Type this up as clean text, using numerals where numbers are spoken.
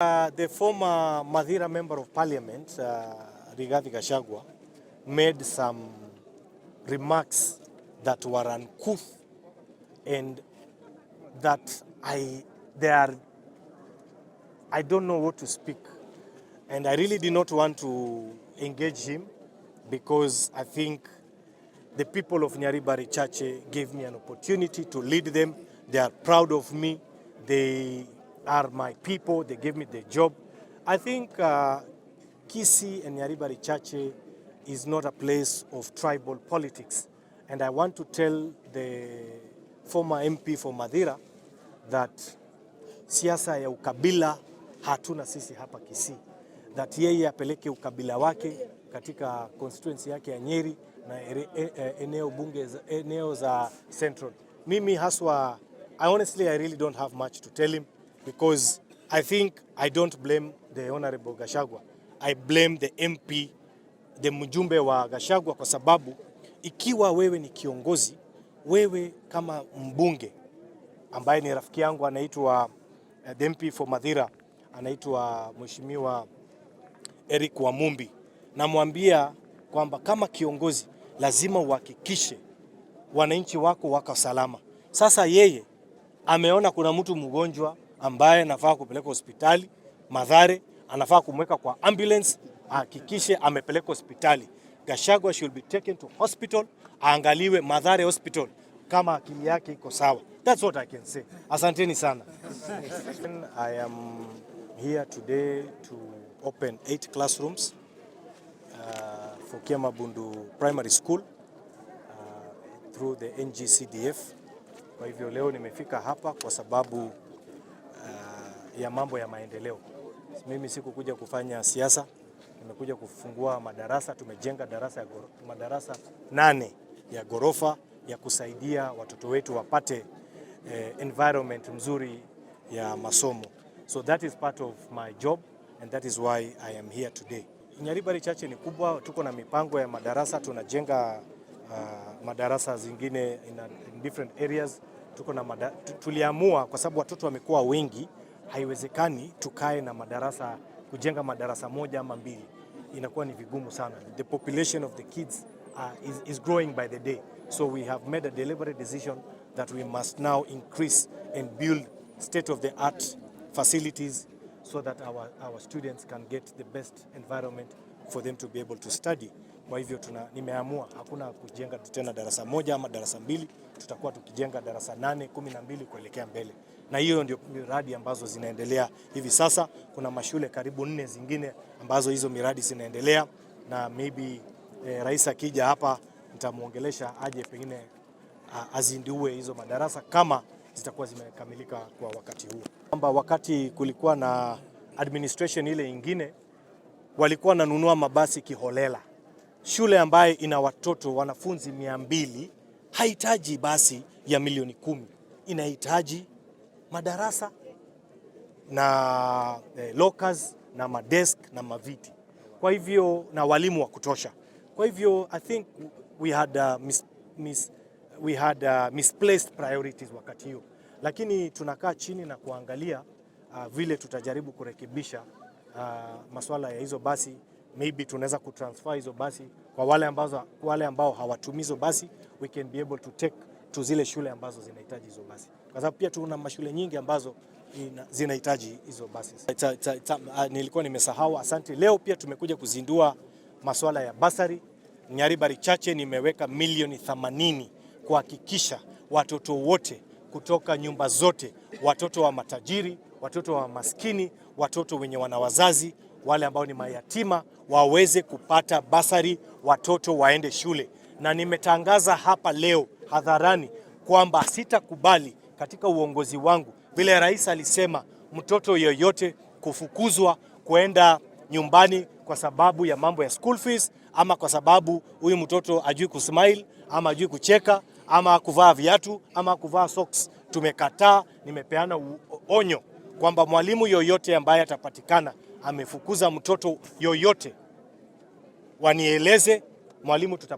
The former Mathira Member of Parliament, Rigathi Gachagua, made some remarks that were uncouth and that I, they are, I don't know what to speak. And I really did not want to engage him because I think the people of Nyaribari Chache gave me an opportunity to lead them. They are proud of me. They are my people. They gave me the job. I think Kisii and Nyaribari Chache is not a place of tribal politics. And I want to tell the former MP for Mathira that siasa ya ukabila hatuna sisi hapa Kisii, that yeye apeleke ukabila wake katika constituency yake ya Nyeri na eneo bunge eneo za Central. Mimi haswa, I honestly, I really don't have much to tell him because I think I don't blame the Honorable Gachagua. I blame the MP, the mjumbe wa Gachagua, kwa sababu ikiwa wewe ni kiongozi, wewe kama mbunge ambaye ni rafiki yangu anaitwa the MP for Mathira, anaitwa Mheshimiwa Eric Wamumbi, namwambia kwamba kama kiongozi lazima uhakikishe wananchi wako wako salama. Sasa yeye ameona kuna mtu mgonjwa ambaye anafaa kupeleka hospitali Mathare, anafaa kumweka kwa ambulance, ahakikishe amepeleka hospitali. Gachagua should be taken to hospital, aangaliwe Mathare Hospital kama akili yake iko sawa. That's what I can say. Asanteni sana. I am here today to open eight classrooms for Kiamabundu Primary School through the NGCDF. Kwa hivyo leo nimefika hapa kwa sababu ya mambo ya maendeleo. Mimi sikukuja kufanya siasa, nimekuja kufungua madarasa. Tumejenga madarasa 8 ya ghorofa ya kusaidia watoto wetu wapate environment mzuri ya masomo. So that is part of my job and that is why I am here today. Nyaribari Chache ni kubwa, tuko na mipango ya madarasa, tunajenga madarasa zingine in different areas. Tuko na tuliamua kwa sababu watoto wamekuwa wengi, haiwezekani tukae na madarasa, kujenga madarasa moja ama mbili, inakuwa ni vigumu sana. The population of the kids is growing by the day, so we have made a deliberate decision that we must now increase and build state of the art facilities so that our students can get the best environment for them to be able to study. Kwa hivyo nimeamua hakuna kujenga tena darasa moja ama darasa mbili, tutakuwa tukijenga darasa 8, 12 kuelekea mbele, na hiyo ndio miradi ambazo zinaendelea hivi sasa. Kuna mashule karibu nne zingine ambazo hizo miradi zinaendelea, na maybe rais akija hapa nitamuongelesha aje pengine azindue hizo madarasa kama zitakuwa zimekamilika kwa wakati huo. Kwamba wakati kulikuwa na administration ile ingine walikuwa wananunua mabasi kiholela. Shule ambaye ina watoto wanafunzi 200 hahitaji basi ya milioni 10, inahitaji madarasa na lockers na madesk na maviti, kwa hivyo na walimu wa kutosha. Kwa hivyo I think we had misplaced priorities wakati hiyo, lakini tunakaa chini na kuangalia vile tutajaribu kurekebisha masuala ya hizo basi. Maybe tunaweza kutransfer hizo basi kwa wale ambao hawatumii hizo basi, we can be able to take to zile shule ambazo zinahitaji hizo basi, kwa sababu pia tuna mashule nyingi ambazo zinahitaji hizo basi. Nilikuwa nimesahau, asante. Leo pia tumekuja kuzindua masuala ya bursary. Nyaribari Chache nimeweka milioni 80 kuhakikisha watoto wote kutoka nyumba zote, watoto wa matajiri, watoto wa maskini, watoto wenye wana wazazi, wale ambao ni mayatima waweze kupata bursary, watoto waende shule. Na nimetangaza hapa leo hadharani kwamba sitakubali katika uongozi wangu, vile rais alisema, mtoto yoyote kufukuzwa kwenda nyumbani kwa sababu ya mambo ya school fees, ama kwa sababu huyu mtoto ajui kusmile ama ajui kucheka ama kuvaa viatu ama kuvaa socks. Tumekataa. Nimepeana onyo kwamba mwalimu yoyote ambaye atapatikana amefukuza mtoto yoyote wanieleze mwalimu tutapa